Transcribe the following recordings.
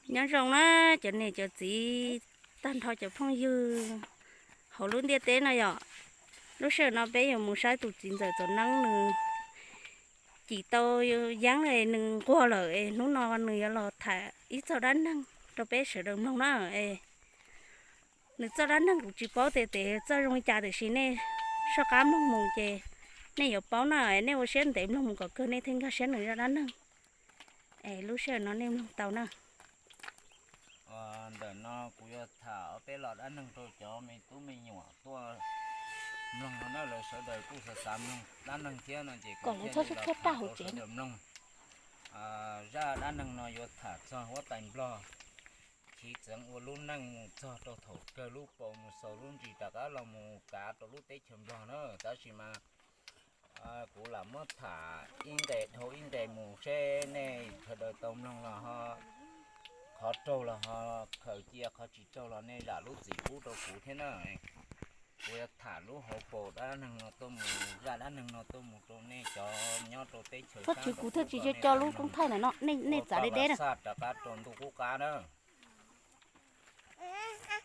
Nyob zoo na cov niam cov txiv, tag nrho cov phooj ywg hauv lub ntiaj teb no yom. Lub sij hawm no peb yuav mus saib tus txiv ntxawm Txoov Neeb nws cim tau yeeb nws nquag lawm es hnub no nws yuav los tham ib txoj dab neeg rau peb sawv daws mloog na. Nws txoj dab neeg kuv tsis paub tias txoj zoo li cas tiam sis nej soj qab mloog mus ces nej yuav paub na. Nej ua siab ntev mloog mus kom kawg nej thiaj nkag siab nws zaj dab neeg. Es lub sij hawm no nej mloog tau na. Ntawm no kuv yuav tham ob peb lo dab neeg rau cov me tub me nyuam tuaj mloog no na. Lawv sawv daws kuj xav xav mloog dab neeg thiab no ces kuv thiaj li los tham rau sawv daws mloog. Zaj dab neeg no yuav tham txog huab tais Nplog chiv txeev ua lub neej mus txog rau thaum kawg lub paus mus xaus lub ntsis rov qab los mus kav rau lub teb chaws Nplog na. Tab sis mas kuv lam muab tham ib nqe dhau ib nqe mus seb nej sawv daws tau mloog los ho, qhov raug los ho khaws cia, qhov tsis raug los nej zam lub txim pub rau kuv thiab na. Kuv yuav tham lub hauv paus dab neeg no tuaj mus, zaj dab neeg no tuaj mus rau nej cov nyob rau teb chaws sab nraud kuv thiaj tsis co lub koob thaij ntawm no, nej txav deb deb na. Xaj rov qab rau ntuj qub qab na.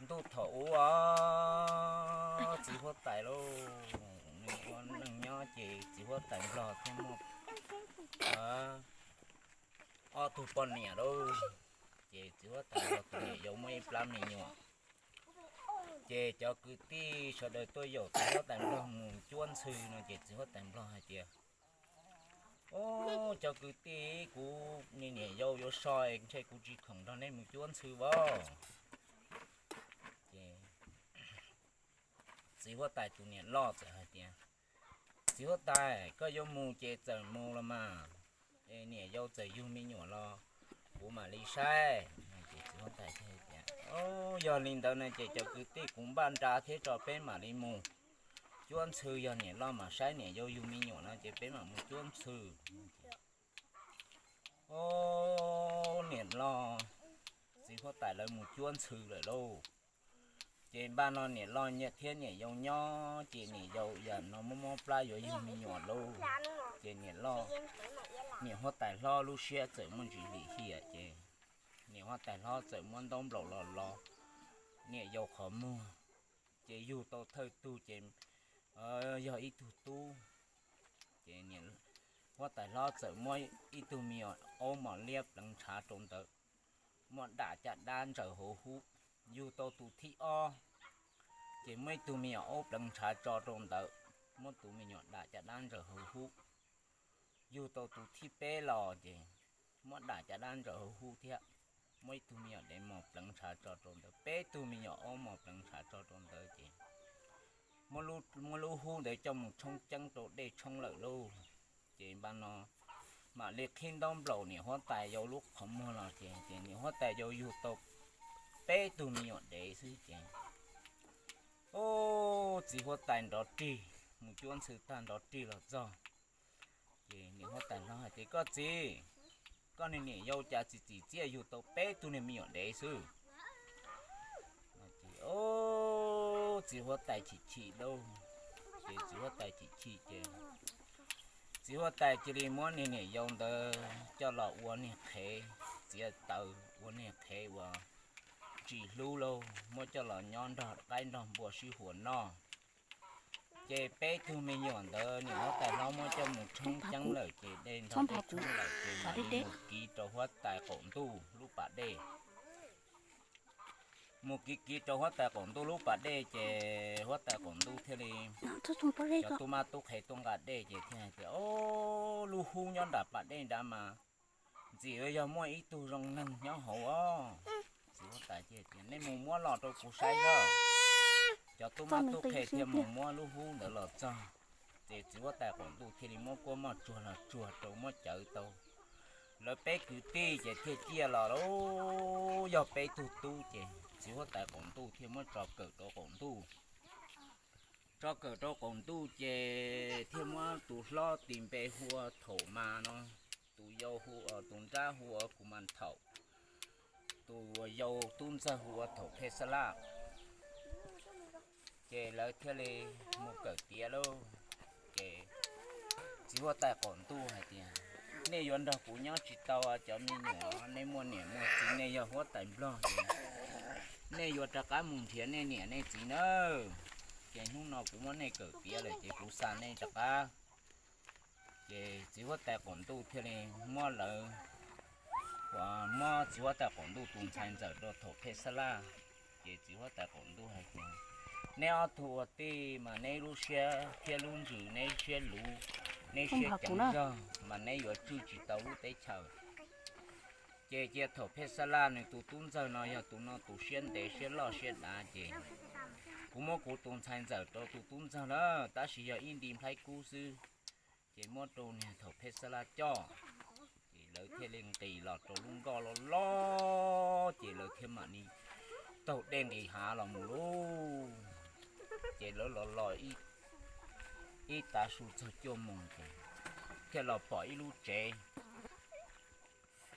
Ntuj thaum ub os, txiv huab tais lauj, nws ua neej nyob ces txiv huab tais Nplog thiaj muaj ob tug poj niam lauj. Ces txiv huab tais Nplog tus niam yau muaj ib plab me nyuam. Ces cov kwv tij sawv daws tuaj yaum txiv huab tais Nplog mus cuab ntxhw no ces txiv huab tais Nplog hais tias, Ub, cov kwv tij, kuv niam yau yuav so ntshe kuv tsis khoom nrog nej mus cuab ntxhw as. Ces txiv huab tais tus niam loj txawm hais tias, Txiv huab tais, koj yuav mus ces txawm mus los mas, es niam yau txawm yug me nyuam los kuv mam li saib. Ces txiv huab tais thiaj tias, Yog li ntawd no ces cov kwv tij, kuv npaj nra thiab tso peb mam li mus cuab ntxhw, yog niam loj mam saib niam yau yug me nyuam no ces peb mam mus cuab ntxhw. Ub, niam loj, txiv huab tais lawv mus cuab ntxhw lawm lauj. Ces npaj no niam loj thiab niam yau nyob ces niam yau yam no mob mob plab yuav yug me nyuam lauj. Ces niam loj, niam huab tais hlob lub siab txawm muaj ntsis lim hiam ces niam huab tais hlob txawm muab ntaub nplaum los los niam yau qhov muag, ces yug tau thawj tug ces yog ib tug tub. Ces huab tais hlob txawm muab ib tug me nyuam aub mos liab pleev ntshav rau ntawd, muab dam caj dab ntsaws hauv hub. Yug tau tus thib ob, ces muab ib tug me nyuam aub pleev ntshav tso rau ntawd, muab tus me nyuam dam caj dab ntsaws hauv hub. Yug tau tus thib peb los ces muab dam caj dab ntsaws hauv hub thiab, muab ib tug me nyuam dev mos pleev ntshav tso rau ntawd, peb tug me nyuam aub mos pleev ntshav tso rau ntawd ces muab lub hub ntawd coj mus tshoob ceeb rau dej tshoob lawm lauj. Ces npaj no mam li qhib ntaub nplaum niam huab tais yau lub qhov muag los ces, ces niam huab tais yau yug tau peb tug me nyuam dev xwb ces, ub, txiv huab tais nrov rig, mus cuab ntxhw tag nrov rig los txog. Ces niam huab tais hlob hais tias, Koj txiv, koj niag niam yau cas txim txim txiaj yug tau peb tug niag me nyuam dev xwb? Ub, txiv huab tais chim chim lauj. Ces txiv huab tais chim chim ces txiv huab tais cia li muab niag niam yau ntawd coj los ua niag qhev txiav taws, ua niag qhev uas tsis hlub lauj, muab coj los nyob nrog qaib nrog npua sib huas noj. Ces peb tug me nyuam ntawd niam huab tais hlob muab coj mus tshoob ceeb lawm ces dej nrog dej tshoob lawm ces mam li mus kiv rau huab tais qaum ntuj lub pas dej. Mus kiv kiv rau huab tais qaum ntuj lub pas dej ces huab tais qaum ntuj thiaj li, cov tub mab tub qhe tuaj nqa dej ces thiaj hais tias, Ob, lub hub nyob nram pas dej nrad mas ntxim yog muaj ib tug zoo neeg nyob hauv os. Txiv huab tais tias, Nej mus muab los rau kuv saib os. Cov tub mab tub qhe thiaj mus muab lub hub ntawd los txog. Ces txiv huab tais qaum ntuj thiaj li muab kuab moj tsuag los tsuag rau muab cawv tau. Lawv peb kwv tij ces thiaj ciaj los, yog peb tug tub ces txiv huab tais qaum ntuj thiaj muab tso kawm rau qaum ntuj. Tso kawm rau qaum ntuj ces thiaj muab tus hlob tis npe hu ua Thaum Mas no, tus yau hu, tus nrab hu ua Kuv Mas Thaum, tus yau tub ntxawg hu ua Thaum Phej Xab Laj. Ces lawv thiaj li mus kawm tiav lauj. Ces txiv huab tais qaum ntuj hais tias, Nej yuav nrog kuv nyob tsis tau cov me nyuam, nej muaj niam muaj txiv, nej yog huab tais nplog ces nej yuav rov qab mus nrhiav nej niam nej txiv nawb. Ces hnub no kuv muab nej kawm tiav lawm ces kuv xa nej rov qab. Ces txiv huab tais qaum ntuj thiaj li muab lawv, muab txiv huab tais qaum ntuj tus ntxhais ntxawm rau thaum Pheej Xab Laj. Ces txiv huab tais qaum ntuj hais tias, neb ob tug ua tij mas neb lub siab thiab lub ntsws, neb siab luv, neb siab ceev zog mas neb yuav tswj tsis tau lub teb chaws. Ces cia thaum Pheej Xab Laj nws tus tub ntxawg no yog tus no tus siab ntev siab loj siab dav ces kuv muab kuv tus ntxhais ntxawm rau tus tub ntxawg lawm, tab sis yog ib nti nplhaib kub xwb. Ces muab rau niag thaum Pheej Xab Laj coj, ces lawv thiaj li nqis los rau lub nkoj loj loj, ces lawv thiaj mam li taug dej nqis hav los mus lauj. Ces lawv los los ib tav su txog cuaj moos ces thiaj los pom ib lub tsev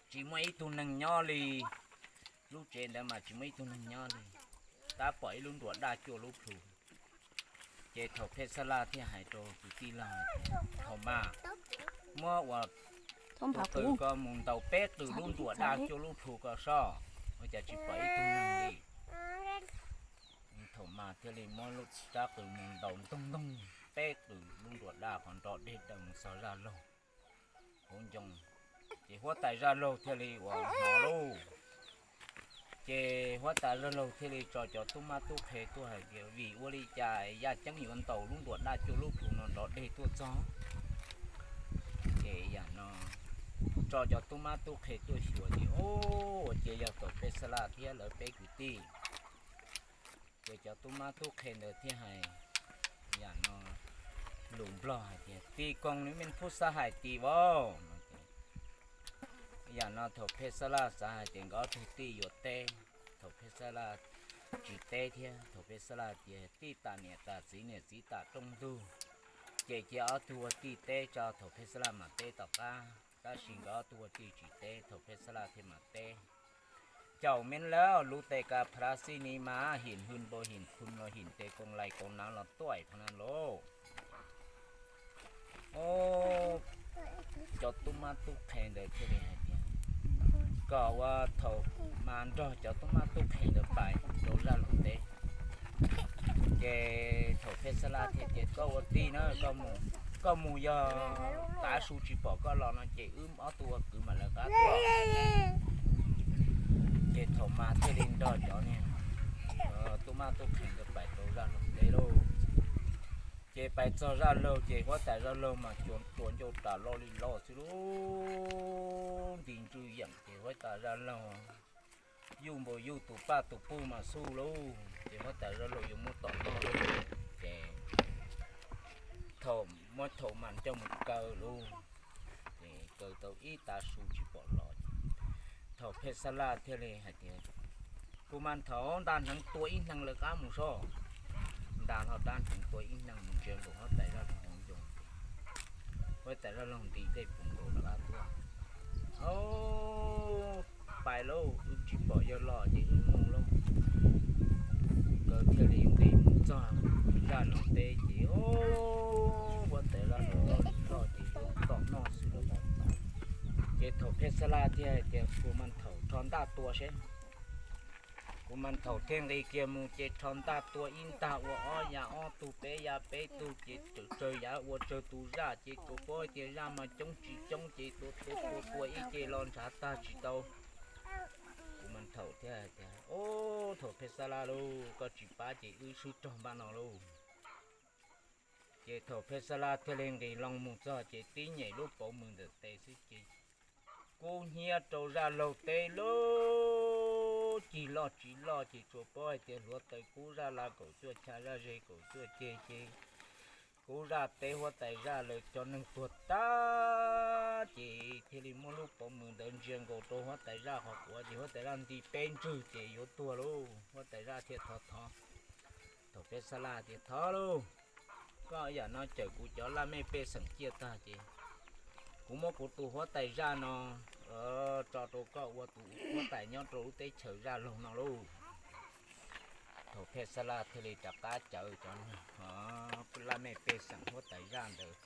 tsis muaj ib tug neeg nyob li. Lub tsev ntawd mas tsis muaj ib tug neeg nyob li, tab pom ib lub nruas daj cuaj lub plhu. Ces thaum Pheej Xab Laj thiaj hais rau tus tij laug, thaum mas muab ua tus qws ko mus ntaus peb qws lub nruas daj cuaj lub plhu ko soj, ua cas tsis pom ib tug neeg li. Thaum mas thiaj li muab lub rab qws mus ntaus ntoog ntoog peb qws lub nruas daj qhov nrov deg daws mus txog zaj laug hauv ncoo. Ces huab tais zaj laug thiaj li ua hnov lauj. Ces huab tais zaj laug thiaj li tso cov tub mab tub qhe tuaj hais tias vim ua li cas yaj ceeb yuav ntaus lub nruas daj cuaj lub plhu no nrov deg tuaj txog. Ces yam no tso cov tub mab tub qhe tuaj xyuas ces, o, ua ciav yog thaum Pheej Xab Laj thiab lawv peb kwv tij. Ces cov tub mab tub qhe ntawd thiaj hais yam no lus nplog hais tias, Ti koos nws mej phub xab hais ti vauv. Yam no thaum Pheej Xab Laj xav hais tias nkawd ob tug tij yuav teb, thaum Pheej Xab Laj tsis teb thiab. Thaum Pheej Xab Laj tias, Tij tas niam tas txiv, niam txiv tas rooj ntug. Ces cia ob tug ua tij teb tso, thaum Pheej Xab Laj mam teb tom qab. Tab sis nkawd ob tug ua tij tsis teb, thaum Pheej Xab Laj thiaj mam teb. Caum me lawm lub tes kas phas xij ni mas him hwj npau him khun los him tes koos lais koos nav los tuaj pha na lauj. O, cov tub mab tub qhe ntawd thiaj li hais tias kom ua thaum mas nrog cov tub mab tub qhe ntawd pais rau zaj laug teb. Ces thaum Pheej Xab Laj thiaj tias, Koj ua tij na, koj mus yog tav su tsis pom koj los no ces wb ob tug ua kwv mam lawv qab tuaj. Ces thaum mas thiaj li nrog cov niag tub mab tub qhe ntawd pais rau zaj laug teb lauj. Ces pais txog zaj laug ces huab tais zaj laug mas tsuas ncauj ras loj li loj xwb lauj, nti ntswj yeem. Ces huab tais zaj laug yuj npaum yuj tus paj tus puj mas xub lauj, ces huab tais zaj laug yuav muab tom noj lauj. Ces thaum muab thaum mas coj mus kaw lauj, ces kaw tau ib tav su tsis pom los. Thaum Pheej Xab Laj thiaj li hais tias, Kuv mas thaum nta hneev tua ib hneev lawv qab mus soj. Nta hlo rab hneev tua ib hneev mus ntsia nkaus huab tais zaj laug hauv ncoo. Huab tais zaj laug nti dej puv nkaus lawv qab tuaj. Au, pais lauj, wb tsis pom yawg los ces wb mus lauj. Nkawd thiaj li nqis mus txog zaj laug teb ces, o, huab tais zaj laug loj li loj ces yuav tom noj xwb lauj. Ces thaum Pheej Xab Laj thiaj hais tias, Kuv mas thaum rho ntaj tua seb. Kuv mas thaum thiaj nqis kiag mus ces rho ntaj tua ib ntag ua ob yav ob tug peb yav peb tug ces tsawg yav ua tsawg tus zaj ces tsuas paub hais tias zaj mas coob tsis coob ces tua tua tua tua ib ce los ntshav tag tsis tau. Kuv mas thaum thiaj hais tias, O, thaum Pheej Xab Laj lauj, koj tsis pab ces wb swb rog npaj no lauj. Ces thaum Pheej Xab Laj thiaj li nqis loo mus txog ces tib nyem lub pauv mws ntawm tes xwb ces kub hnyiab rau zaj laug teb lub cig loj tsis loj ces tsuas paub hais tias hluav taws kub zaj la kaum cuaj chav zaj ze kaum cuaj ceg ces kub zaj teb huab tais zaj lawv cov neeg tuag tag ces thiaj li muab lub pauv mws ntawd ntsia nkaus rau huab tais zaj qhov quav ces huab tais zaj nti peb ntswg ces yuav tuag lauj. Huab tais zaj thiaj thov thov. Thaum Pheej Xab Laj tias, Thov lauj, koj yam no cawm kuv cov laj mej pej xeem ciaj tag ces kuv muab kuv tus huab tais zaj no tso rau koj ua tus huab tais nyob rau lub teb chaws zaj laug no lauj. Thaum Pheej Xab Laj thiaj li rov qab cawm cov laj mej pej xeem huab tais zaj ntawd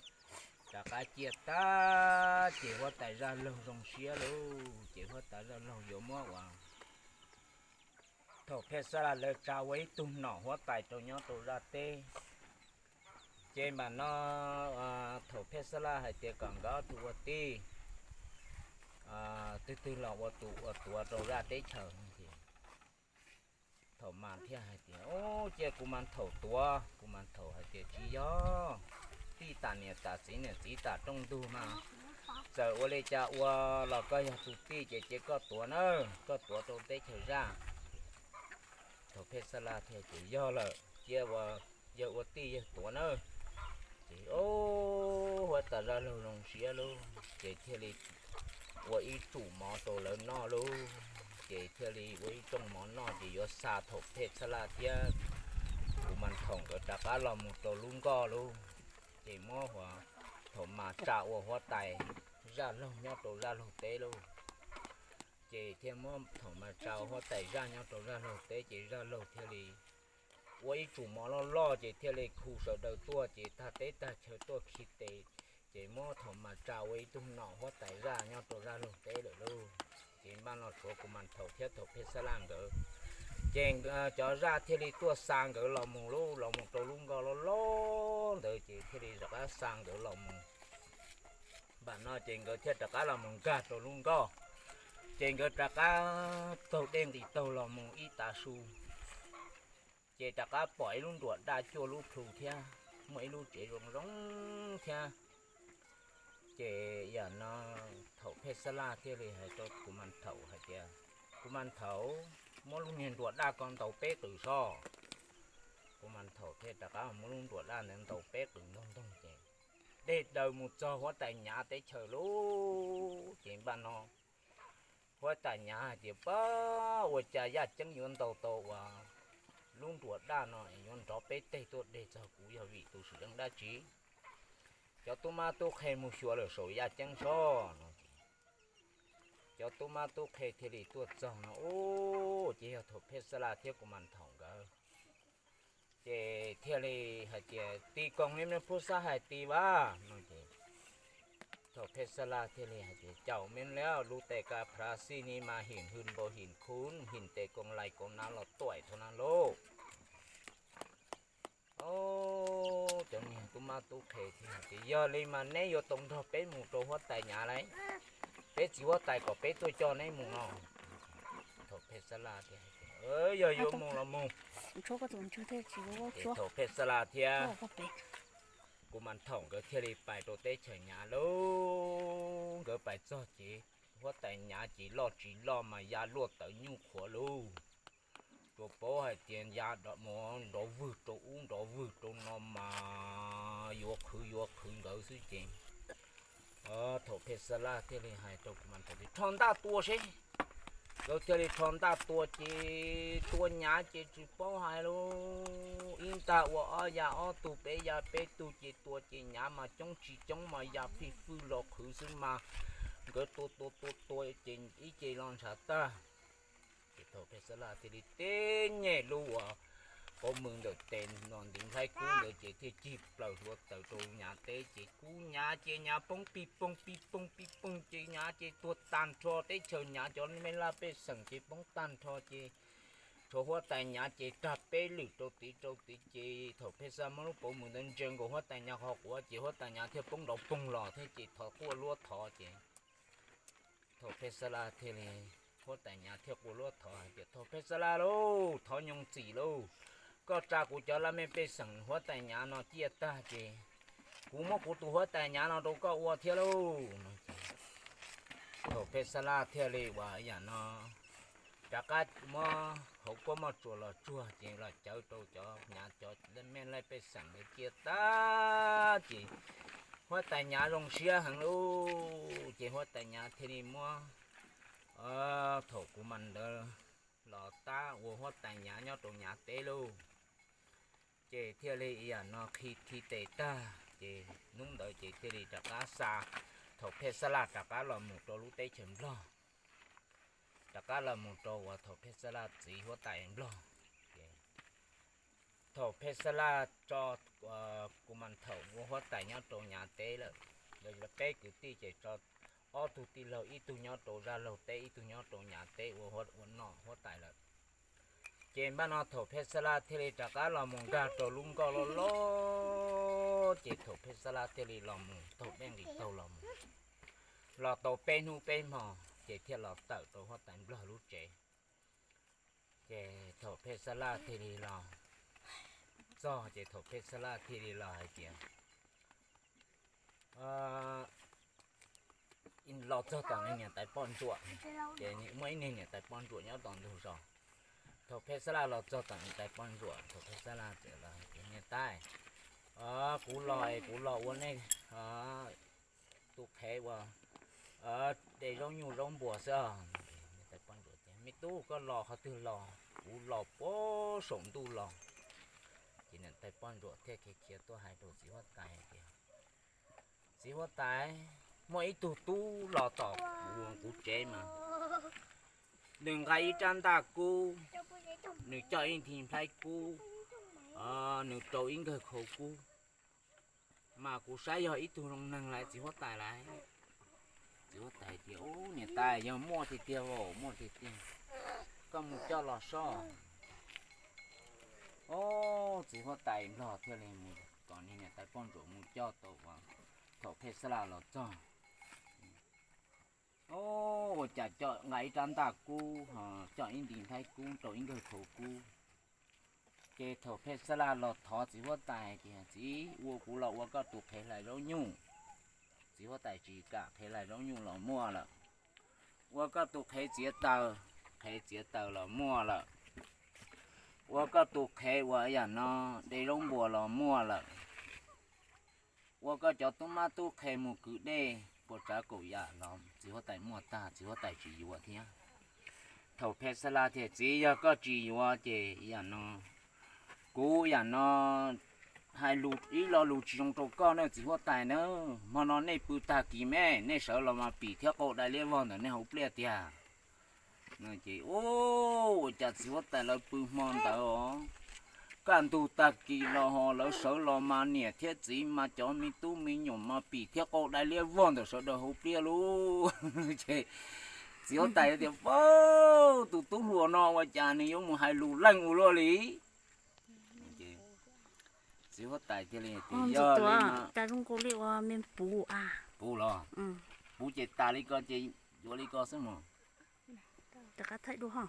rov qab ciaj tag ces huab tais zaj laug zoo siab lauj, ces huab tais zaj laug yuav muab ua, thaum Phej Xab Laj lawv tsa ua ib tug nom huab tais rau nyob rau zaj teb. Ces mam no thaum Phej Xab Laj hais tias kom nkawd ob tug ua tij, twg twg los ua tus ua tuav rau zaj teb chaws no ces thaum mas thiaj hais tias, Ub, cia kuv mas thaum tuav. Kuv mas thaum hais tias, Tsis yog, tij tas niam tas txiv niam txiv tas rooj ntug mas txawm ua li cas ua los koj yog tus tij ces cia koj tuav na, koj tuav rau teb chaws zaj. Thaum Phej Xab Laj thiaj tias, Yog lawm, cia yawg ua tij yawg tuav na. Ces huab tais zaj laug zoo siab lauj, ces thiaj li ua ib tsum mov rau lawv noj lauj. Ces thiaj li ua ib tsum mov noj ces yuav xa thaum Phej Xab Laj thiab kuv mas thaum nkawd rov qab los mus rau lub nkoj lauj. Ces muab ua thaum mas tsa ua huab tais zaj laug nyob rau zaj laug teb lauj. Ces thiaj muab thaum mas tsa ua huab tais zaj nyob rau zaj laug teb ces zaj laug thiaj li ua ib tsum mov loj loj ces thiaj li khu sawv daws tuaj ces tag teb tag chaw tuaj khi tes, ces muab thaum mas tsa ua ib tug nom huab tais zaj nyob rau zaj laug teb lawm lauj. Ces npaj no tshuav kuv mas thaum thiab thaum Phej Xab Laj nkawd, ces cov zaj thiaj li tuaj xa nkawd los mus lauj, los mus rau lub nkoj loj loj ntawd ces thiaj li rov qab xa nkawd los mus. Npaj no ces nkawd thiaj rov qab los mus nkag rau lub nkoj, ces nkawd rov qab taug dej nqis taug los mus ib tav su, ces rov qab pom ib lub nruas daj cuaj lub plhu thiab muaj ib lub tsev zoo zoo thiab. Ces yam no thaum Phej Xab Laj thiaj li hais rau kuv mas thaum hais tias, Kuv mas thaum, muab lub niag nruas daj ko ntaus peb qws soj. Kuv mas thaum thiaj rov qab muab lub nruas daj ntawd ntaus peb qws ntoog ntoog ces dej daws mus txog huab tais Nyav teb chaws lauj. Ces npaj no huab tais Nyav hais tias, Pab, ua cas Yaj Ceeb yuav ntaus tau ua lub nruas daj no es yuav nrov peb teg tuaj deg txog kuv yog vim tus sim zeej dab tsi? Cov tub mab tub qhe mus xyuas lawm saum Yaj Ceeb soj no. Cov tub mab tub qhe thiaj li tuaj txog no, Ub, ces yog thaum Phej Xab Laj thiab kuv mas thaum nkawd. Ces thiaj li hais tias, Tis koom li me phub xab hais tis vas no ces thaum Phej Xab Laj thiaj li hais tias, Caum me li lub tes ka phra xij ni mas him hwm npau him khub him tes koom lais koom nav los tuaim thaum na lauj. Cov niag tub mab tub qhe thiaj hais tias, Yog li mas neb yuav tau nrog peb mus rau huab tais Nyav lauj, peb txiv huab tais kom peb tuaj coj neb mus no. Thaum Phej Xab Laj thiaj, Yog yuav mus los mus. Thaum Phej Xab Laj thiab kuv mas thaum nkawd thiaj li pais rau teb chaws Nyav lauj. Nkawd pais txog ces huab tais Nyav ces loj tsis loj mas ya luaj tawv nyuj qhuav lauj. Tsuas paub hais tias ya mus nrov vwg rau ub nrov vwg rau no mas yuav qhwv yuav qhwv nkawd xwb ces thaum Phej Xab Laj thiaj li hais rau kuv mas thaum tias, Rho ntaj tua seb. Nkawd thiaj li rho ntaj tua ces tua Nyav ces tsis paub hais lauj, ib ntag ua ob ya ob tug peb ya peb tug ces tua ces Nyav mas coob tsis coob mas ya fij fwj los qhwv xwb mas nkawd tua tua tua tua ces ib ce los ntshav tag. Ces thaum Phej Xab Laj thiaj li tib nyem lub uas pob mws ntawm tes no ntiv nplhaib kub ntawd ces thiaj cig plaws hluav taws rau Nyav teb ces kub Nyav ces Nyav poob pij poog pij poog pij poog ces Nyav ces tuag tag nrho teb chaws Nyav cov me laj pej xeem ces poob tag nrho ces tshuav huab tais Nyav ces rag peb lwm rau tid rau tid ces thaum Phej Xab Laj muab lub pob mws ntawd ntsia nkaus huab tais Nyav qhov quav ces huab tais Nyav thiaj poob nrov poog los thiab ces thov quaj luab thov ces thaum Phej Xab Laj thiaj li, huab tais Nyav thiaj quaj luab thov hais tias, Thaum Phej Xab Laj lauj, thov nyooj txim lauj, koj tsa kuv cov laj mej pej xeem huab tais Nyav no ciaj tag ces kuv muab kuv tus huab tais Nyav no rau koj ua thiab lauj no ces thaum Phej Xab Laj thiaj li ua yam no rov qab muab hauv kuab moj tsuas los tsuag ces los cawv rau cov Nyav cov laj mej laj pej xeem ntawd ciaj tag ces huab tais Nyav zoo siab heev lauj ces huab tais Nyav thiaj li muab thaum kuv mas ntawd los tab ua huab tais Nyav nyob rau Nyav teb lauj ces thiaj li yam no khi khi tes tag ces hnub ntawd ces thiaj li rov qab xa thaum Phej Xab Laj rov qab los mus rau lub teb chaws Nplog, rov qab los mus rau uas thaum Phej Xab Laj txiv huab tais Nplog ces thaum Phej Xab Laj tso kuv mas thaum ua huab tais nyob rau Nyav teb lawm Peb kwv tij ces tso ob tug tij laug, ib tug nyob rau zaj laug teb, ib tug nyob rau nyav teb ua ua noj huab tais lawm. Ces npaj no thaum Phej Xab Laj thiaj li rov qab los mus nkag rau lub nkoj loj loj, ces thaum Phej Xab Laj thiaj li los mus taug dej nqis taug los mus, los tau peb hnub peb hmo, ces thiaj los tawm rau huab tais Nplog lub tsev. Ces thaum Phej Xab Laj thiaj li los txog, ces thaum Phej Xab Laj thiaj li los hais tias, los txog tom niag niam tais poj ntsuam, ces muaj ib niag niam tais poj ntsuam nyob tom ntug zos. Thaum Phej Xab Laj los txog tom niam tais poj ntsuam, thaum Phej Xab Laj txawm los hais tias, niam tais, kuv los es kuv los ua nej tus qhev uas de zaub nyuj zaub npua xwb os. Niam tais poj ntsuam tias, me tub, koj los qhov twg los? Kuv los puag saum ntuj los. Ces niam tais poj ntsuam thiaj khiav khiav tuaj hais rau txiv huab tais tias, txiv huab tais, muaj ib tug tub los tom kuv tsev mas nws nqa ib rab ntaj kub, nws coj ib nthis nplhaib kub, nws rau ib nkawg khau kub, mas kuv saib yog ib tug zoo neeg lawm txiv huab tais lawm. Txiv huab tais tias, ub, niam tais, yog muaj tiag tiag os, muaj tiag tiag, koj mus coj los soj. Ob, txiv huab tais Nplog thiaj li mus kom niag niam tais poj ntsuam mus coj tau uas thaum Phej Xab Laj los txog. Ob, ua cas coj nqa ib rab ntaj kub, coj ib nthis nplhaib kub, rau ib nkawg khau kub. Ces thaum Phej Xab Laj los thov txiv huab tais tias, txiv, ua kuv los ua koj tus qhev hlais zaub nyuj. Txiv huab tais tsis kam, qhev hlais zaub nyuj los muaj lawm. Ua koj tus qhev txiav taws, qhev txiav taws los muaj lawm. Ua koj tus qhev uas yam no de zaub npua los muaj lawm. Ua koj cov tub mab tub qhe mus kwv dej puas tsav kaum yam los txiv huab tais muaj tag, txiv huab tais tsis yuav thiab. Thaum Phej Xab Laj tias, txiv, yog koj tsis yuav ces yam no kuv yam no hais lus, ib lo lus tsis zoo rau koj na txiv huab tais na. Hmo no nej pw tag kis me, nej sawv los mas pim thiab qau dai liab vog ntawm nej hauv pliaj tiag. Ces ua cas txiv huab tais lawv pw hmo ntawd os, kaj ntug tag kis los ho lawv sawv los mas niam thiab txiv mas cov me tub me nyuam mas pim thiab qau dai liab vog ntawm sawv daws hauv pliaj lauj. Ces txiv huab tais tias, paub, tus tub hluas no ua cas nws yuav mus hais lus leej ua luaj li. Txiv huab tais thiaj li tias, yog li no, puv los, puv ces tas li ko ces yuav li ko xwb mog. Rov qab thaij dua ho,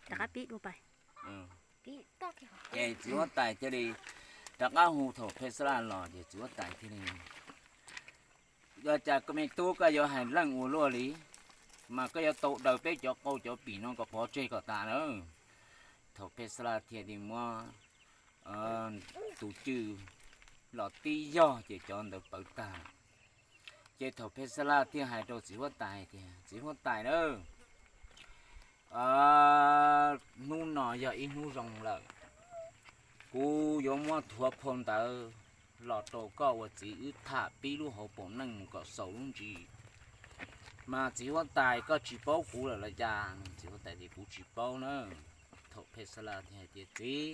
rov qab pib dua pais. Ces txiv huab tais thiaj li rov qab hu thaum Phej Xab Laj los ces txiv huab tais thiaj li, ua cas koj me tub koj yuav hais leej ua luaj li, mas koj yuav tau daws peb cov qau cov pim no kom pov tseg kom tas na. Thaum Phej Xab Laj thiaj li muab tus cw los tib yog ces cov ntawd pawv tag. Ces thaum Phej Xab Laj thiaj hais rau txiv huab tais tias, txiv huab tais na, hnub no yog ib hnub zoo lawm, kuv yuav muab thuav phau ntawv los rau koj ua txiv wb tham pib lub hauv paus neej mus kom xaus lub ntsis. Mas txiv huab tais koj tsis paub kuv lawm los cas? Txiv huab tais tias, kuv tsis paub na. Thaum Phej Xab Laj thiaj hais tias, txiv,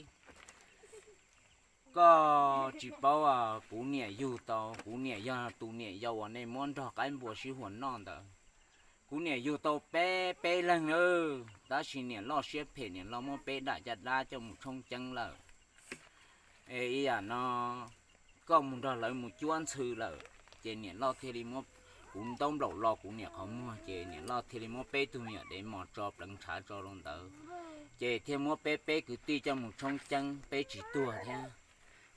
koj tsis paub, kuv niam yug tau, kuv niam yog tus niam yau uas nej muab nrog qaib npua sib huas noj ntawd. Kuv niam yug tau peb peb leeg na, tab sis niam loj siab phem, niam loj muab peb dam caj dab coj mus tshoob ceeb lawm. Es ib yam no koj mus nrog lawv mus cuab ntxhw lawm, ces niam loj thiaj li muab, kuv ntaub nplaum lo kuv niam qhov muag, ces niam loj thiaj li muab peb tug me nyuam dev mos tso pleev ntshav tso rau ntawd, ces thiaj muab peb peb kwv tij coj mus tshoob ceeb, peb tsis tuag thiab.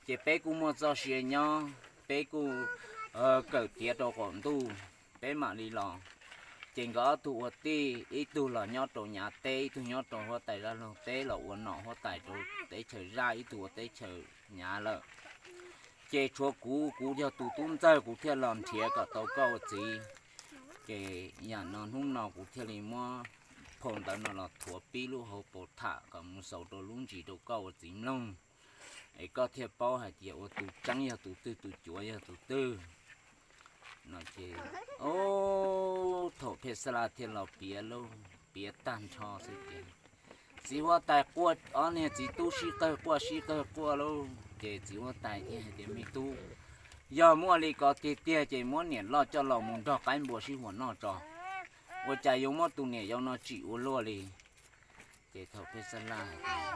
Ces peb kuj muaj txoj sia nyob, peb kuj kawm tiav rau qaum ntuj, peb mam li los. Ces nkawd ob tug ua tij, ib tug los nyob rau nyav teb, ib tug nyob rau huab tais zaj laug teb los ua nom huab tais rau teb chaws zaj, ib tug ua teb chaws nyav lawm. Ces tshuav kuv, kuv yog tus tub ntxawg, kuv thiaj los nrhiav kom tau koj ua txiv. Ces yam no hnub no kuv thiaj li muab phau ntawv no los thuav pib lub hauv paus tham kom mus xaus rau lub ntsis rau koj ua txiv mloog, es koj thiaj paub hais tias ua tus tseeb yog tus twg, tus cuav yog tus twg. No ces, o, thaum Phej Xab Laj thiaj los piav lauj, piav tag nrho xwb ces txiv huab tais quaj, ob niag txiv tub sib qawg quaj sib qawg quaj lauj. Ces txiv huab tais thiaj hais tias, me tub, Yog muaj li ko tiag tiag ces muab niam loj coj los mus nrog qaib npua sib huas noj tso. Ua cas yuav muab tus niam yau no tsim ua luaj li? Ces thaum Pej Xab Laj hais tias,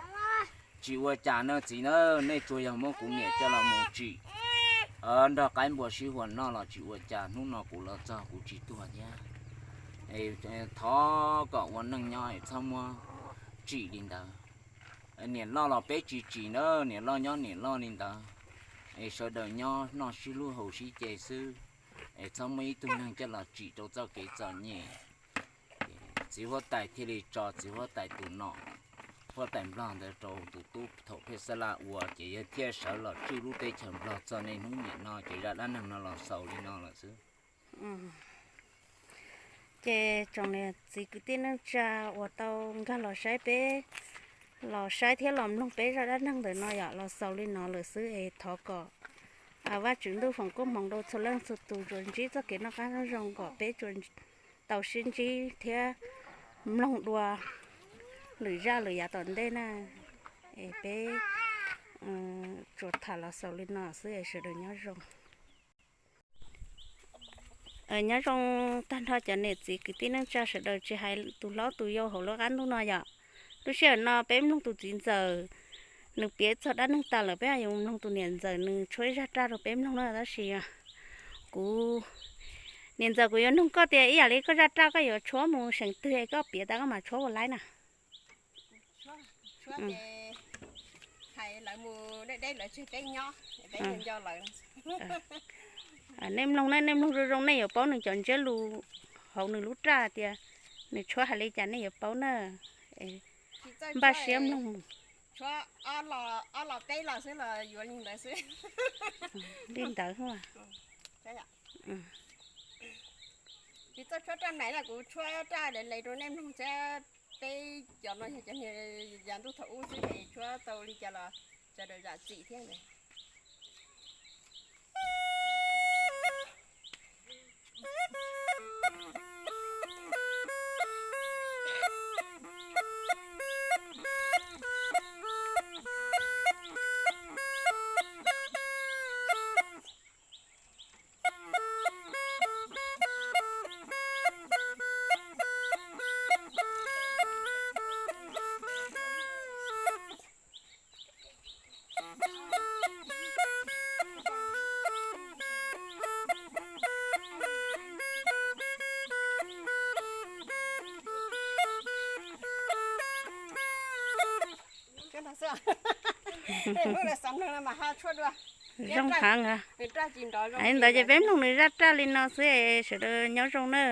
tsis ua cas no txiv na, nej tsuas yog muab kuv niam coj los mus tsim nrog qaib npua sib huas noj los tsis ua cas, hnub no kuv los txog kuv tsis tuag thiab. Thov kom ua neej nyob es txhob muab tsim li ntawd. Niam loj los peb tsis tsim na, niam loj nyob niam loj li ntawd, es sawv daws nyob noj sib hlub haus sib ce xwb, es txhob muaj ib tug neeg coj los tsim rau txoj kev txom nyem. Txiv huab tais thiaj li tso txiv huab tais tus nom, huab tais nplog ntawd rau tus tub thaum Pej Xab Laj ua, ces yawg thiaj sawv los tswj lub teb chaws nplog txog niaj hnub niam no, ces zaj dab neeg no los xaus li no lawm xwb. Ces tsoom niam txiv kwv tij neej tsa uas tau nkag los saib peb, los saib thiab los mloog peb zaj dab neeg ntawm no yom, los xaus li no lawm xwb es thov kom Vajtswv ntuj foom koob hmoov rau txhua leej txhua tus tsuas ntsib txoj kev noj qab nyob zoo kom peb tsuas tau sib ntsib thiab mloog dua lwm zaj lwm yam tom ntej na, es peb tsuas tham los xaus li no xwb es sawv daws nyob zoo. Nyob zoo tag nrho cov niam txiv kwv tij neej tsa sawv daws tsis hais tus hlob tus yau hauv lub qab ntuj no yom. Lub sij hawm no peb mloog tus txiv ntxawm nws piav txog dab neeg tas lawm, peb yuav mloog tus niam ntxawm nws tshuab zaj raj rau peb mloog na, tab sis kuv, niam ntxawm kuv yuav nug koj tias ib yam li koj zaj raj koj yuav tshuab mus seem twg es koj piav tas koj mam tshuab ua laib na. Nej mloog ne, nej mloog zoo zoo nej yuav paub nws cov ntsiab lus hauv nws lub raj tias nws tshuab hais li cas nej yuav paub na. Npaj siab mloog mus. Li ntawd. Tsis txawj tshuab raj mlam, kuv tshuab raj le le rau nej mloog thiab. Peb cov no yog cov niag yav ntuj thaum ub xwb es tshuab tau li cas los sawv daws zam txim thiab ntag. Zoo heev. Li ntawd ces peb mloog nws zaj raj li no xwb, sawv daws nyob zoo na.